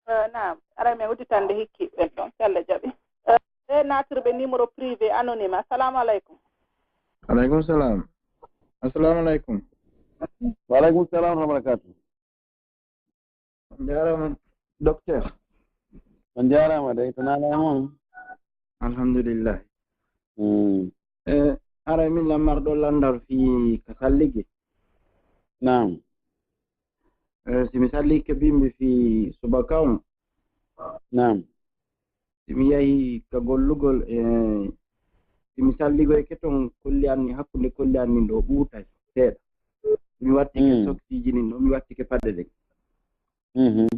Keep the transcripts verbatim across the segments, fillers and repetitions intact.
Eh, naam, aray men udditande hikki ɓen ɗon, si Allah jaɓi. Eh, e naatirɓe numéro privé anonyme. Assalamu alaikum. Alaikum salam. Assalamu alaikum. Wa alaikum salam wa barakatuh. On jaaraama, docteur. On jaaraama de, to naala e mon. Alhamdulillah. Mm. Eh, aray min lammar ɗo landal fii ka salligi. Naam. Eh, si mi sallike bimbi fii subaka on. Naam. Si mi yahi ka gollugol, eh, si mi salligoyke ton, kolli an ni, hakkunde kolli an ni ɗo ɓuutay seeɗa. Mi wattike Mm. soksiiji ɗin ɗo, mi wattike paɗe ɗen. Mhm.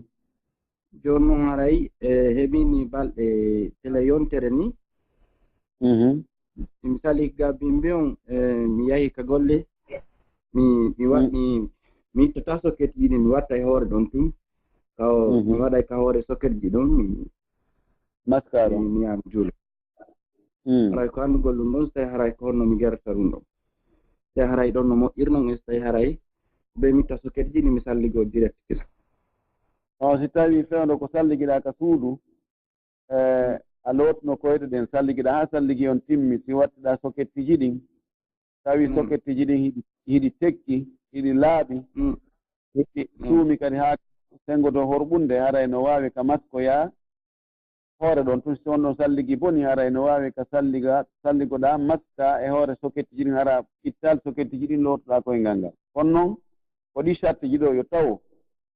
Jooni non haray, eh, heɓini balɗe tele yontere ni. Mhm. Si mi salike ga bimbi on, eh, mi yahi ka golle, mi, mi wa-, Mm. mi, mi ittata soketji ɗin, mi watta e hoore ɗon tun. Ka o, Mhm. mi waɗay ka hoore soketji ɗon, mi, Maska ɗon. mi, mi yaha mi juula. Mm. Haray ko anndugol ɗum ɗon, si tawi haray ko honno mi gerata ɗum ɗon. Si tawi haray ɗon no moƴƴiri non, e si tawi haray ko ɓe mi itta soketji ɗin mi salligo direct kisa. On si tawi fewndo ko salligiɗaa ka suudu, eh, a lootuno koyɗe ɗen, salligiɗaa haa salligi on timmi, si wattiɗaa soketiji ɗin, tawi Mm. soketiji ɗin hiɗi, hiɗi tekki, hiɗi laaɓi, Mm. hiɗi Mm. suumi kadi haa senngo to horɓunde, haray no waawi ka maskoyaa hoore ɗon tun, si on ɗon salligi boni, haray no waawi ka salliga, salligoɗaa maska e hoore soketiji ɗin, hara ittal soketiji ɗin lootoɗaa koyngal ngal. Kono non, ko ɗi sartiji ɗo yo taw,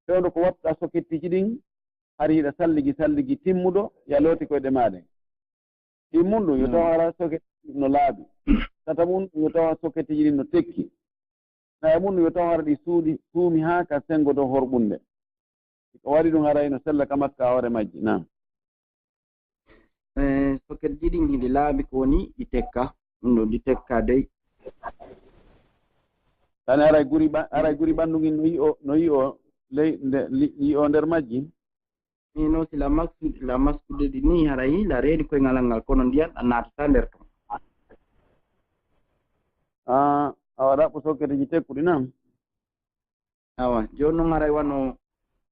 fewndo ko wattuɗaa soketiji ɗin, hari hiɗa salligi, salligi timmuɗo, ya looti koyɗe maa ɗen. Ɗimmun ɗum, yo taw hara soket no laaɓi. Tata mun, yo taw soketiji ɗin no tekki. Nayi mun, yo taw hara ɗi suuɗi, suumi haa ka senngo to horɓunde. Si ko waɗi ɗum, haray no sella ka maska hoore majji. Naam. Eh, soketji ɗin hiɗi laaɓi ko woni ɗi tekka. Ɗum ɗo ɗi tekka dey. Tani haray guri ɓa-, haray guri ɓanndu ngin no yi'o, no yi'o ley, nde, li-, yi'o nder majji. Ni no si la masku-, la maskude ɗi ni haray la reeni koyngal ngal, kono ndiyan a naatata nder ton. Ah, awa ɗaɓɓo sokketeji tekkuɗi nam? Awa, jooni non haray wano,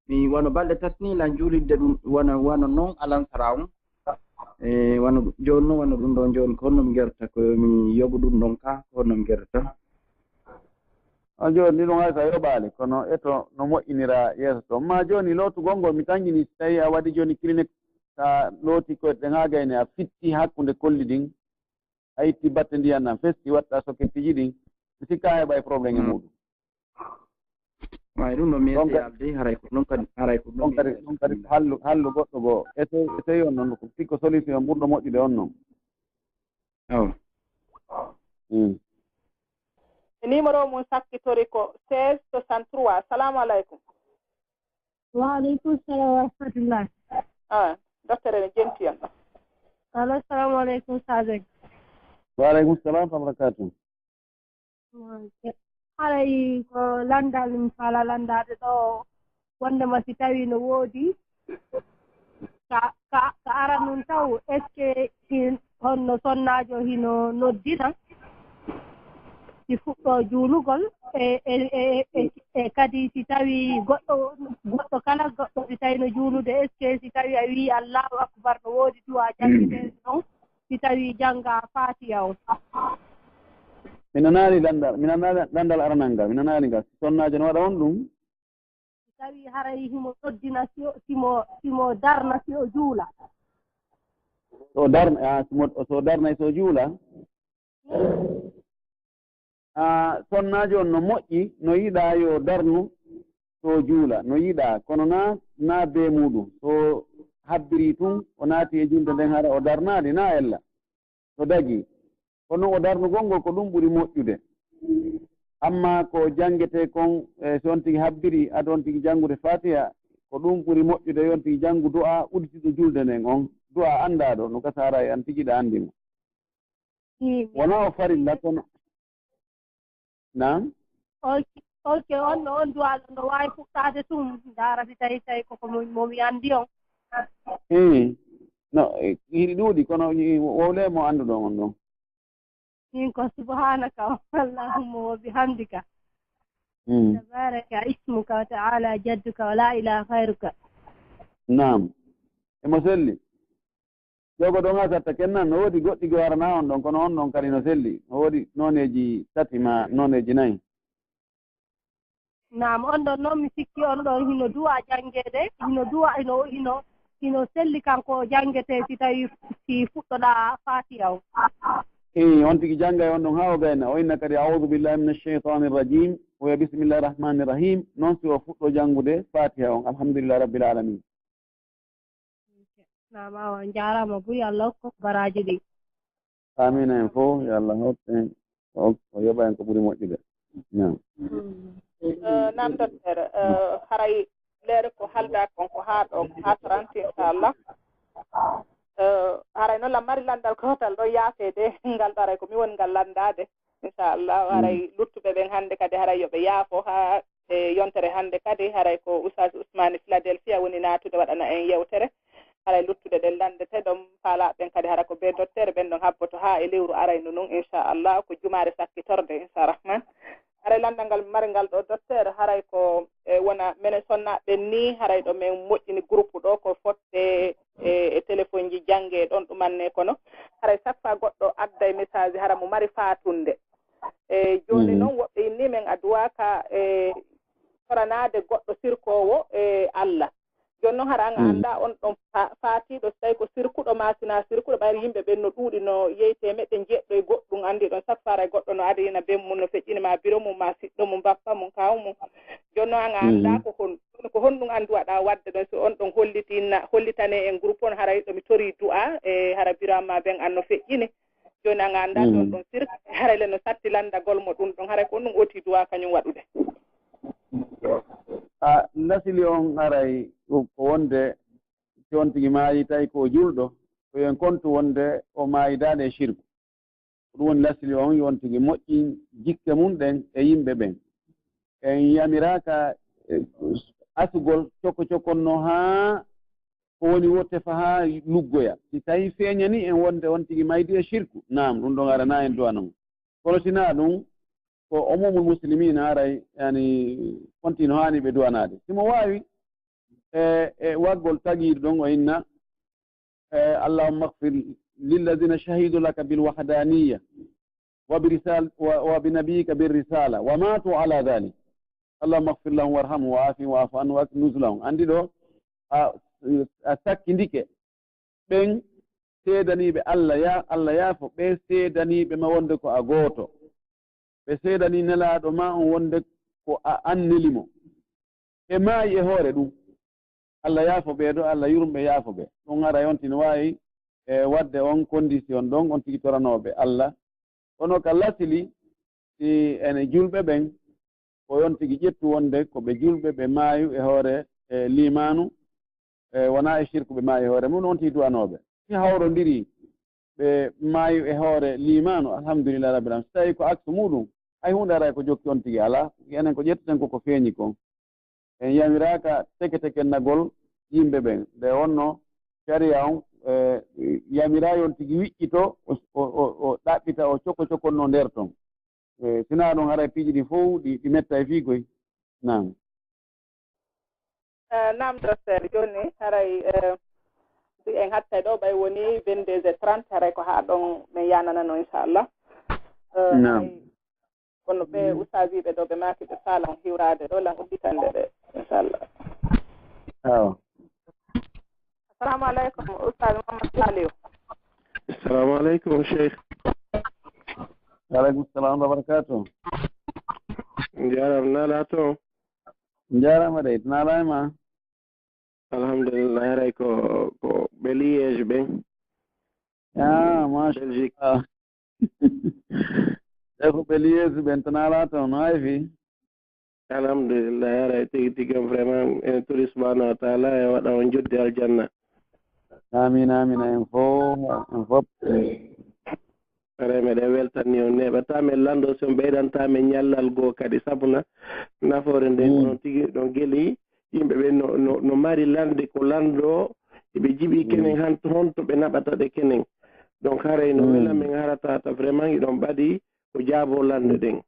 mi wano balɗe tati ni lan juulidde ɗum, wano, wano non alansara on. E, wano jooni non, wano ɗum ɗon jooni, ko honno mi gerta, ko mi yoɓu ɗum ɗon ka, ko honno mi gerta? A jooni, ɗum hay so a yoɓaali, kono eto no moƴƴinira yeeso to. Ma jooni, lootugol ngol, mi tanƴini, si tawi a waɗi jooni clinique, ka looti koyɗe ɗen haa gayni, a fitti hakkunde kolli ɗin, a itti batte ndiyan ɗan, festi, watta soketiji ɗin, mi sikka a heɓay problème e Mm. muɗum. Way ɗum ɗo mi Donc, yalde, haray ko ɗum kadi, haray ko ɗum ɗon kadi, mi ɗon kadi ko hallu, hallu goɗɗo goo. Essaye, essaye on non, ko sikko solution ɓurɗo moƴƴude on non. Awa. Mm. E numéro mum sakkitori ko seize soixante-trois. Salamu aleykum. Wa aleykum salam wa rahmatullah. Ah, docteur ene jenti on. Allo, salamu aleykum, Sadio. Wa aleykum salam wa barakatuh. Haray ko lanndal mi faala lanndaade ɗo, wonndema si tawii no woodi ka, ka, ka aranun taw, est-ce que hin-, honno sonnaajo hino noddina si fuɗɗoo juulugol? E, e, e, e, e kadi si tawii goɗɗo, goɗɗo kala, goɗɗo si tawii no juulude, est-ce que si tawii a wi'i Allahu Akbar, no woodi du'a janngetee ɗon? Si tawii jannga Faatiya on. Mi nanaali lanndal, mi nanaali lanndal aranal ngal, mi nanaali ngal. Si sonnaajo no waɗa on ɗum? Si tawii haray himo noddina, si o, simo, simo darna, si o juula. So darna, ah, simo, so darnay, so juula? Ah, sonnaajo on no moƴƴi, no yiɗaa yo darnu, so juula, no yiɗaa, kono na, na bee muɗum. So habbiri tun, o naati e julde nden, hara o darnaali, na ella. No dagi. Kono non o darnugol ngol, ko ɗum ɓuri moƴƴude. Amma ko janngetee kon, e, so on tigi habbiri, ado on tigi janngude Faatiha, ko ɗum ɓuri moƴƴude, yo on tigi janngu du'a uddituɗo julde nden on. Du'a anndaaɗo, no gasa hara e an tigi ɗa anndi mo. Wonaa o farilla, kono Naam? Ok, ok, on no, on du'a ɗon no waawi fuɗɗaade tun, ndaara si tawi, tawi ko, ko mo, mo mi anndi on. Ii, no, eh, hiɗi ɗuuɗi, kono i-, wowlee mo annduɗon on ɗon. Min ko subhanaka Allahumma wa bihamdika. Mm. Tabaraka ismuka wa ta'ala jadduka wa la ilaha khairuka. Naam. Emo selli. Jogo ɗon asatta ken nan, no woodi goɗɗi goo arana on ɗon, kono on ɗon kadi no selli. No woodi nooneeji tati ma nooneeji nayi. Naam, on ɗon noon mi sikki on ɗon hino duwa janngeede, hino duwa, hino, hino, hino selli kanko janngetee si tawi si fuɗɗoɗaa Faatiha on. Ii, on tigi janngay on ɗon haa o gayna. O inna kadi, "A'uudu billahi mina shaytaani rajiim." O wi'a, "Bismillahi rahmaani rahiim." Noon si o fuɗɗo janngude Faatiha on, "Alhamdulillahi rabbil aalamiin." Naam, awa, on njaaraama buy, Allah hokku baraaji ɗi. Amiin, en fof, yo Allah hokku en, o, o yoɓa en ko ɓuri moƴƴude. Naam. Mm. Eh, naam, docteur, eh, haray leere ko haaldaa kon ko haa ɗo, ko haa trente, inchallah. Eh, haray noon la mari lanndal gootal ɗo yaafeede, ngal ɗo haray ko mi woni ngal lanndaade. Inchallah, haray luttuɓe ɓen hannde kadi haray yo ɓe yaafo haa e yontere hannde kadi, haray ko Oustaz Ousmane Philadelphia woni naatude waɗana en yewtere. Haray luttuɗe ɗen lanndete ɗon faalaaɓe ɓen kadi, hara ko bee dotteere ɓen ɗon habboto haa e lewru araynu ndun, inchallah, ko jumaare sakkitorde, incharahman. Haray lanndal ngal mari ngal ɗo dotteere, haray ko, e, wona menen sonnaaɓe ɓen ni, haray ɗo men moƴƴini groupe ɗo ko fotte e, e téléphone ji jannge ɗon ɗumanne kono. Haray chaque fois goɗɗo adday message hara mo mari faatunde. E jooni noon woɓɓe inni men a duwaaka e toranaade goɗɗo sirkoowo e Allah. Jooni noon hara an a anndaa on ɗon fa-, faatiiɗo, si tawi ko sirkuɗo maa si naa sirkuɗo, ɓayri yimɓe ɓen no ɗuuɗi, no yeytee meɗɗe njeeɗɗo e goɗɗum, anndi ɗon chaque fois haray goɗɗo no adayina ben mum, no feƴƴini ma biro mum, ma siɗɗo mum, bappa mum, kaaw mum. Jooni noon an a anndaa ko hon-, ko honɗum an duwaɗaa waɗde ɗon, si on ɗon hollitinna, hollitanee en groupe on, haray ɗo mi torii du'a, e hara biro an maa ben an no feƴƴini. Jooni an a anndaa si on ɗon sirk, haray le no satti lanndagol mo ɗum ɗon, haray ko ɗum oti du'a kañum waɗude. A lasili on haray ko wonde si on tigi maayi tawi ko o julɗo, ko yo en kontu wonde o maayidaali e shirku. Ko ɗum woni lasili on yo on tigi moƴƴin jikke mum ɗen e yimɓe ɓen. En yamiraaka, eh, asugol cokko cokkonno haa ko woni wo tefa haa luggoya. Si tawi feeñani en wonde on tigi maydi e shirku, naam, ɗum ɗon arana en du'a non. Kono si naa ɗum, ko umumul muslimina haray, yani, on tigi no haani ɓe du'anaade. Si mo waawi, e, e waggol tagiiɗo ɗon o inna, e, "Allahumma ighfir lilladhina shahidu laka bil wahdaniyya wa bi risal-, wa, wa bi nabiyyika bir risala wa matu ala dhalik. Allahumma ighfir lahum warhamhum wa afihim wa'fu anhum wa akrim nuzulahum." Anndi ɗo, a, a sakkindike ɓen seedaniiɓe Allah ya-, Allah yaafo, ɓe seedaniiɓe ma wonde ko a gooto. Ɓe seedanii Nelaaɗo ma on wonde ko a, an neli mo. Ɓe maayi e hoore ɗum. Allah yaafo ɓee ɗo, Allah yurmo ɓe, yaafo ɓe. Ɗum haray on tigi no waawi, e, waɗde on condition ɗon, on tigi toranooɓe Allah. Kono ka lasili, si ene julɓe ɓen, ko on tigi ƴettu wonde ko ɓe julɓe, ɓe maayu e hoore, e, liimaanu, e, wonaa e shirku ɓe maayi e hoore mum, on tigi du'anooɓe. Si hawrondirii ɓe maayu e hoore liimaanu, alhamdulillahi rabbil aalamiin. Si tawii ko aksu muuɗum, hay huunde haray ko jokki on tigi alaa. Enen ko ƴetteten ko ko feeñi kon. En yamiraaka teke-tekennagol yimɓe ɓen. Nde wonno sariya on, e, yamiraa yo on tigi wiƴƴito, o, o, o, o ɗaɓɓita, o cokko cokkonno nder ton. E, sinaa ɗum haray piiji ɗi fow ɗi, ɗi mettay fii koy. Naam. Eh, naam, docteur, jooni haray, eh, si en hattay ɗo, ɓay woni vingt-deux heures trente, haray ko haa ɗon men yananano, inchallah. Eh, naam. Haray kono ɓe ustaasiiɓe ɗo, ɓe maaki ɓe faalan hiwraade ɗo, lan udditande ɓe, inchallah. Awa. Assalamu aleykum, Ustaaz Muhammad Saliou. Assalamu aleykum, Cheikh. Wa aleykum salam wa barakatuh. Njaaraama, naalaa toon? Njaaraama dey, to naalaa e ma? Alhamdulillah, haray ko, ko ɓe Liège ɓen. Ah, machallah. Belgique. Ɓe ko ɓe Liège ɓen, to naalaa toon, no hay fii? Alhamdulillah, haray tigi tigi on vraiment, en turi subhanahu wa taala e waɗa on joddi aljanna. Amin, amin, en fof, en fof. Haray meɗen weltani on, neeɓataa men lanndo si on ɓeydantaa men ñallal goo kadi, sabuna nafoore nden, mm, onon tigi ɗon geli, yimɓe ɓen no, no, no mari lande ko lanndo, ɓe jiɓi, mm, kenen, han honto ɓe naɓata ɗe kenen. Donc haray no, mm, wela men harata ta vraiment hiɗon ɓadi ko jaabo lande ɗen.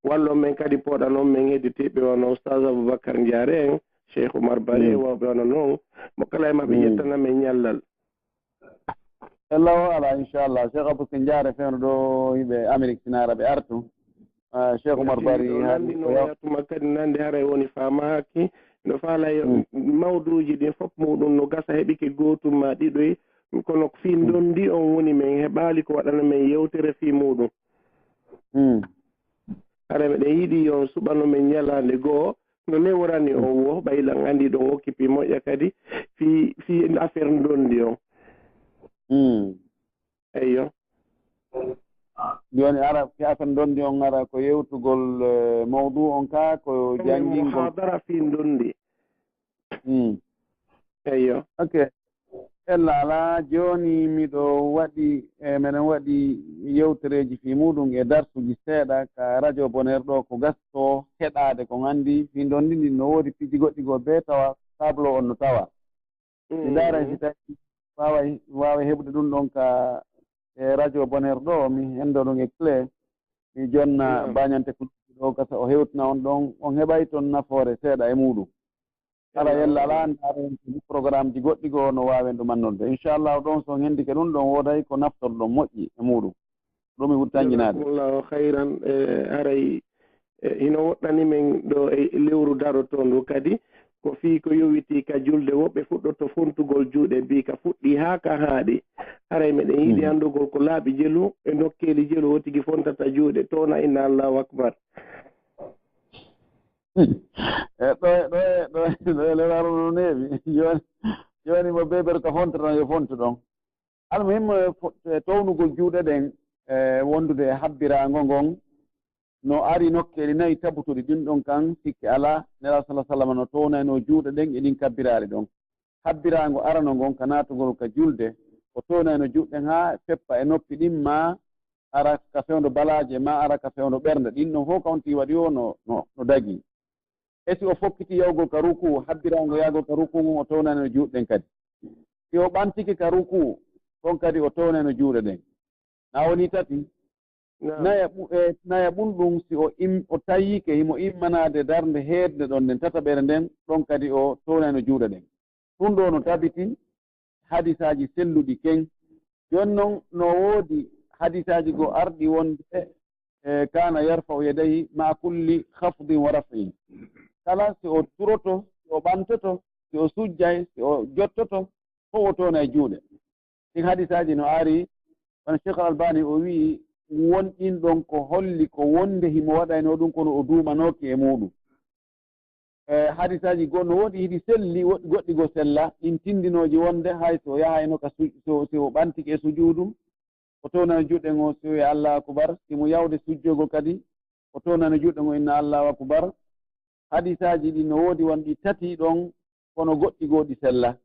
Wallon men kadi, pooɗanon men hedditiiɓe wano Oustaz Aboubacar Ndiare en, Cheikh Oumar Bari e wawɓe wano noon. Mo kala e maɓɓe yettana men ñallal. Ella o ala inchallah. Cheikh Abou Sindiare fewno ɗo yimɓe Amérique Sinara ɓe artu. Ah, Cheikh Oumar Bari lanndino yatuma kadi nande haray woni famaki no faalay mawduuji ɗin fof muɗum no gasa heɓike gootum ma ɗiɗoy. Kono fii ndondi on woni men heɓaali ko waɗana men yewtere fii muɗum. Hara meɗen yiɗi yo on suɓano men ñalaande goo no newrani on wo ɓay lan anndi ɗon okkipi moƴƴa kadi fii fii affaire ndondi on. Eyyo. Jooni ara fii affaire ndondi on ara ko yewtugol mawdu on ka ko janngingol muhadara fii ndondi. Eyyo. Ok. Ella alaa jooni miɗo waɗi e meɗen waɗi yewtereeji fii muuɗum e darsuuji seeɗa ka radio Bonheur ɗo ko gastoo heɗaade ko nganndi fii ndondi ndin no woodi piiji goɗɗi goo bee tawa tableau on no tawa. Mi ndaaray si tawi waaway waaway heɓude ɗum ɗon ka e radio Bonheur ɗo mi henndo ɗum e clé mi jonna bañante ko ɗo gasa o hewtina on ɗon on heɓay toon nafoore seeɗa e muuɗum. Hara yalla alaa ndaaro en kadi programmeji goɗɗi goo no waawen ɗum annorde inchallahu ɗon so on hendike ɗum ɗon wooday ko naftorɗon moƴƴi e muuɗum ɗum e wuttanjinaade. Jazakumullahu khayran. Haray hino woɗɗani men ɗo e lewru daroto ndu kadi ko fii ko yowitii ka julde woɓɓe fuɗɗoto fontugol juuɗe bii ka fuɗɗii haa ka haaɗi. Haray meɗen yiɗi anndugol ko laaɓi jelu e nokkeeli jelu o tigi fontata juuɗe towna inna allahu akbar. E ɗo e ɗo e ɗo e ɗo e lewaro no neeɓi. Jooni jooni mo beber ko fontoton yo fontu ɗon. Almuhimmu e townugol juuɗe ɗen e wondude e habbiraango ngon no ari nokkeeli nayi tabutuɗi ɗin ɗon kan sikke alaa. Nelaaɗo sala sallam no townayno juuɗe ɗen e ɗin kabbiraali ɗon. Habbiraango arano ngon ka naatugol ka julde o townayno juuɗe ɗen haa feppa e noppi ɗin maa ara ka fewndo balaaje maa ara ka fewndo ɓernde ɗin ɗon fof ka on tii waɗi o no no no dagii. E si o fokkiti yahugol ka rukuu habbiraango yahugol ka rukuu ngon o townayno juuɗe ɗen kadi. Si o ɓantike ka rukuu ɗon kadi o townayno juuɗe ɗen. Na woni tati. Naya ɓu- e naya ɓun ɗum si o im o tayyike himo immanaade darnde heednde ɗon nden tataɓere nden ɗon kadi o townayno juuɗe ɗen. Ɗum ɗo no tabiti hadisaaji selluɗi ken. Jooni non no woodi hadisaaji goo arɗi wonde e kaana yarfa'u yadayhi ma'a kulli khafdin wa raf'in. Kala si o turoto, si o ɓantoto, si o sujjay, si o jottoto, fof o toona e juuɗe. Ɗin hadisaaji no ari, kono Cheikh Albani o wi'i won ɗin ɗon ko holli ko wonde himo waɗayno ɗum kono o duumanooki e muuɗum. E hadisaaji goo no woodi hiɗi selli woɗɗi goɗɗi goo sella ɗin tindinooji wonde hay so yahayno ka su- so so o ɓantike e sujuudu o townano juuɗe ngo si wi'i allahu akubar si mo yawde sujjogol kadi o townano juuɗe ngo inna allahu akubar. Hadisaaji ɗi no woodi won ɗi tati ɗon kono goɗɗi goo ɗi sella.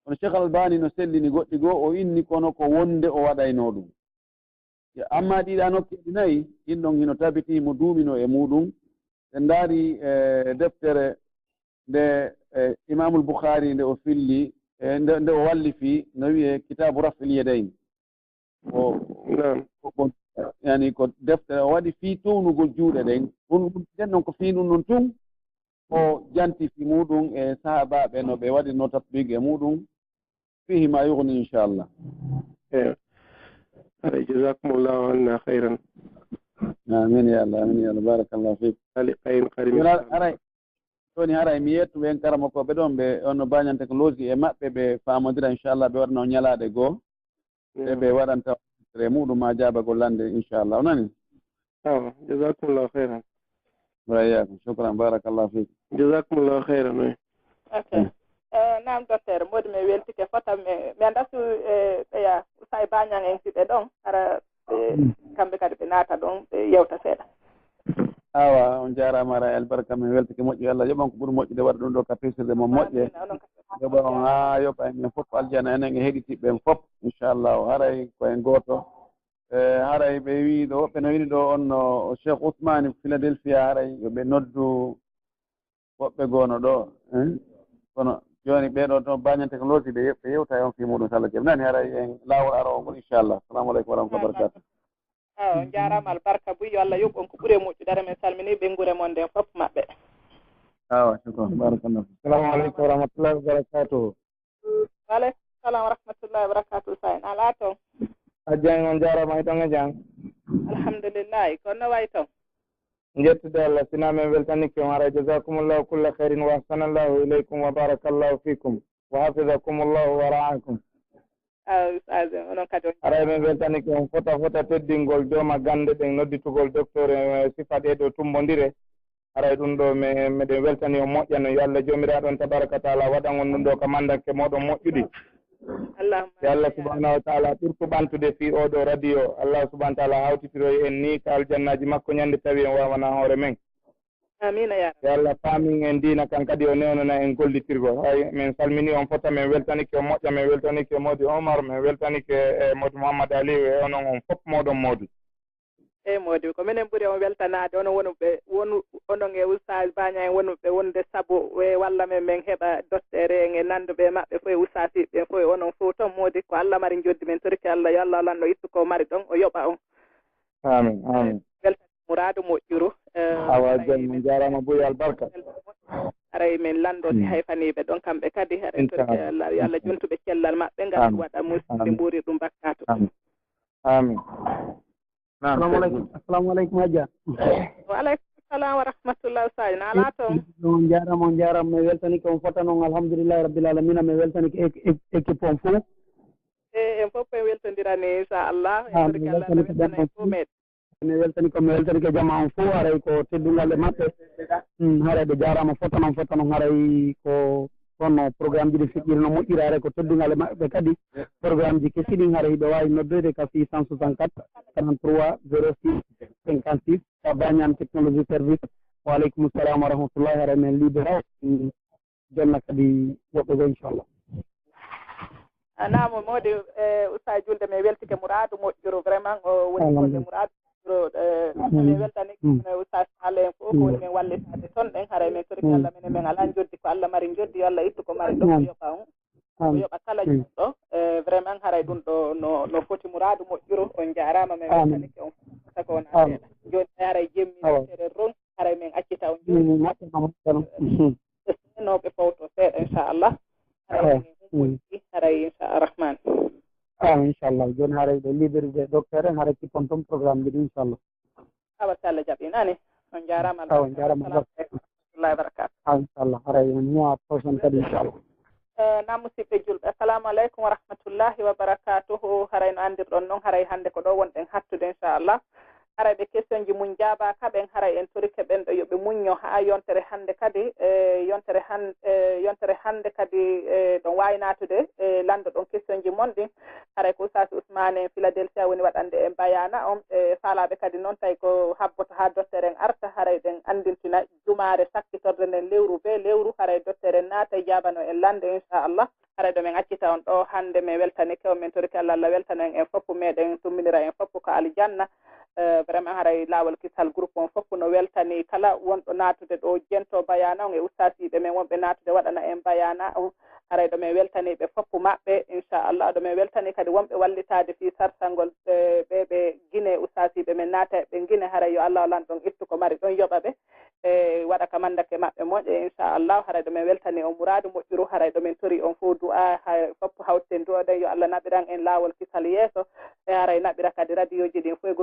Kono Cheikh Albani no sellini goɗɗi goo o inni kono ko wonde o waɗayno ɗum. Amma ɗiɗa nokkeeji nayi ɗin ɗon hino tabiti mo duumino e muuɗum. Ɓe ndaari e deftere nde e Imamul Bukhari nde o filli e nde nde o wallifi no wi'e Kitabu Raf'il Yadayn. Ko ko- ko- yani ko deftere o waɗi fii townugol juuɗe ɗen. Ɗum ɗum ɗen ɗon ko fii ɗum ɗon tun o janti fi muuɗum e sahaabaaɓe no ɓe waɗirno tatbiq e muuɗum. Fihi ma yughni inchallah. Eyo. Haray jazakumullahu anna khayran. Amin ya Allah amin ya Allah barakallahu fik. Ali kayin karim. Aray jooni haray mi yettu ɓen karamokooɓe ɗon ɓe onno bañan technologie e maɓɓe ɓe faamodira inchallah ɓe waɗano ñalaade goo. Ɓe ɓe waɗanta e muɗum ma jaabagol lande inchallah o nani. Awa jazakumullahu khayran. Wa iyyakum shukran barakallahu fik. Jazakumullahu khayran wi. Ok. Naam docteur modi mi weltike fota mi mi annda so ɓeya usay bañan en si ɓe ɗon hara ɓe kamɓe kadi ɓe naata ɗon ɓe yewta seeɗa. Awa on jarama ara albarka min weltike moƴƴi Allah yoɓan ko ɓuuri moƴƴude waɗa ɗum ɗo ka pesirde mon moƴƴe. Yoɓa on ha yoɓa en fof aljana enen e heɗitiɓe en fof inchallahu haray ko en goto. E haray ɓe wi ɗo woɓɓe no wini ɗo on no cheikh ousmane philadelphia haray yoɓe noddu woɓɓe goono ɗo. Kono jooni ɓeeɗo to bañan technologie ɓe ɓe yewta e on fii muɗum salla jeem nani haray en laawol arowo ngol inchallah assalamu aleykum wa rahmatullah barakatu. Awa on jarama albarka buy yo Allah yoɓ on ko ɓuuri moƴƴude ara min salmini ɓe gure mon nden fof maɓɓe. Awa, shukran. Barakallah. Assalamu alaikum wa rahmatullahi wa barakatuh. Wa alaikum salam wa rahmatullahi wa barakatuh. Sai na lato. Ajan on jara mai ton ajan. Alhamdulillah. Kono wai ton. Jettude Allah, sina men weltanike on, haray jazakumullahu kulla khairin wa ahsanallahu ilaykum wa barakallahu fikum wa hafizakumullahu wa ra'akum. Aw, ustaz, onon kadi on. Haray men weltanike on fota fota teddingol jooma gande ɗen, nodditugol docteur e sifa ɗee ɗoo tumbondire. Haray ɗum ɗoo me-, meɗen weltani on moƴƴa no. Yo Allah Joomiraaɗo on tabaraka wa taala waɗan on ɗum ɗoo ka mandanke mooɗon moƴƴuɗi. Allahumma Yo Allah amin. Subhanahu wa taala ɓurtu ɓantude fii oo ɗoo radio. Allah subhanahu wa taala hawtitiroy en nii ka aljannaaji makko ñande tawi en waawanaa hoore men. Amiina yaa Rabbi. Yo Allah faamin en diina kan kadi o newnana en gollitirgol. Hay men salmini on fota, men weltanike on moƴƴa, men weltanike Modi Omar, men weltanike e Modi Mouhammad Aliou e onon on fof mooɗon Modi. Eyi Modi, ko minen ɓuri on weltanaade, onon wonɓe, wonu, onon e Oustaz Baña en wonɓe wonde sabu e walla men, men heɓa dotteere en e nannduɓe e maɓɓe fof e ustaasiiɓe ɓen fof e onon fof toon Modi, ko Allah mari njoddi, men torike Allah, yo Allah lanɗo ittu ko mari ɗon, o yoɓa on. Amin, amin. Weltani muraadu moƴƴuru. Eh, Awa, haray jam, men jaaraama buy albarka. Haray men lanndo si Mm. hay faniiɓe ɗon kamɓe kadi, haray Inchallah. torke Allah, yo Allah jontuɓe cellal maɓɓe, ngal Amin. waɗa musidɓe Amin. mbuuri ɗum bakkaatu. Amin. Amin. Naam, Assalamu alaikum. Assalamu alaikum, Hajja. Wa alaikum salam wa rahmatullah, Sadio. Na ala toon? On jaaraama, on jaaraama. Mi weltanike on fota noon, alhamdulillahi rabbil alamina. Mi weltanike ek-, ek-, équipe on fof. E, en fof en weltondirani, inchallah. En Ah, torki mi Allah, weltanike Allah weltana en fof meɗen. Mi weltani ko, mi weltanike jama on fof, haray ko teddungal e maɓɓe. Mm, haray ɓe jaaraama fota noon, fota noon, haray ko kono programme ji ɗi feƴƴiri no moƴƴiri, haray ko teddungal e maɓɓe kadi. Programme ji kesi ɗin, haray hiɓe waawi noddoyde ka six cent soixante-quatre, quarante-trois, zéro six, cinquante-six, ka Bañan Technologie Service. Wa aleykum salam wa rahmatullahi, haray men libéré. Mm. Jonna kadi woɓɓe goo, inchallah. A naamo Modi, e Oustaz Julde, mi weltike muraadu moƴƴuru, vraiment, o woni golle muraadu moƴƴuru, e, mi weltani, e, Oustaz Sall en fof, ko woni men wallitaade toon ɗen, haray men torike Allah, minen men alaa njoddi, ko Allah mari njoddi, yo Allah ittu ko mari ɗon, o yoɓa on, o yoɓa kala juɗɗo, e, vraiment, haray ɗum ɗo no, no foti muraadu moƴƴuru, on jaaraama, men weltanike on, saka on seeɗa. Jooni, haray jemmi tere ron, haray men accita on jooni. Mm, moƴƴa, moƴƴa. Mhm. Senooɓe fawto seeɗa, inchallah. Haray, haray, inchallah, rahman. Ah, inchallah. Jooni haray ɓe libéré docteur en, haray kippon toon programme ji ɗi, inchallah. Awa, si Allah jaɓi, nani? On jaaraama. Awa, on jaaraama. Assalamu aleykum wa rahmatullahi wa barakatuh. Ah, inchallah. Haray en mois prochain kadi, inchallah. Eh, na musidɓe julɓe, assalamu aleykum wa rahmatullahi wa barakatuhu. Haray no anndirɗon noon, haray hannde ko ɗo wonɗen hattude, inchallah. Haray ɓe question ji mum jaabaaka ɓen, haray en torike ɓen ɗo yo ɓe muñño haa yontere hannde kadi, e yontere han-, e yontere hannde kadi, e ɗon waawi naatude, e lanndo ɗon question ji mon ɗin. Haray ko Oustaz Ousmane en Philadelphia woni waɗande en bayaana on. E faalaaɓe kadi noon, tawi ko habboto haa dottere en arta, haray ɗen anndintina jumaare sakkitorde nden lewru bee lewru, haray dottere en naata e jaabano en lannde, inchallah. Haray ɗo men accita on ɗo hannde, men weltanike on, men torike Allah, Allah weltana en, en fof, meɗen tummbinira en fof ka aljanna. Eh, vraiment, haray laawol kisal groupe on fof no weltani kala wonɗo naatude ɗo, jento bayaana on e ustaasiiɓe men wonɓe naatude waɗana en bayaana on. Haray ɗo men weltani ɓe fof maɓɓe, inchallah. Ɗo men weltani kadi wonɓe wallitaade fii sarsangol, eh, ɓe, ɓe Guinée, ustaasiiɓe men naata e ɓe Guinée, haray yo Allah lanɗo on ittu ko mari ɗon yoɓa ɓe. E waɗa ka mandake maɓɓe moƴƴa, inchallah. Haray ɗo men weltani on muraadu moƴƴuru, haray ɗo men tori on fof du'a, haray fof hawten du'a ɗen, yo Allah naɓiran en laawol kisal yeeso, e haray naɓira kadi radioji ɗin fof e groupe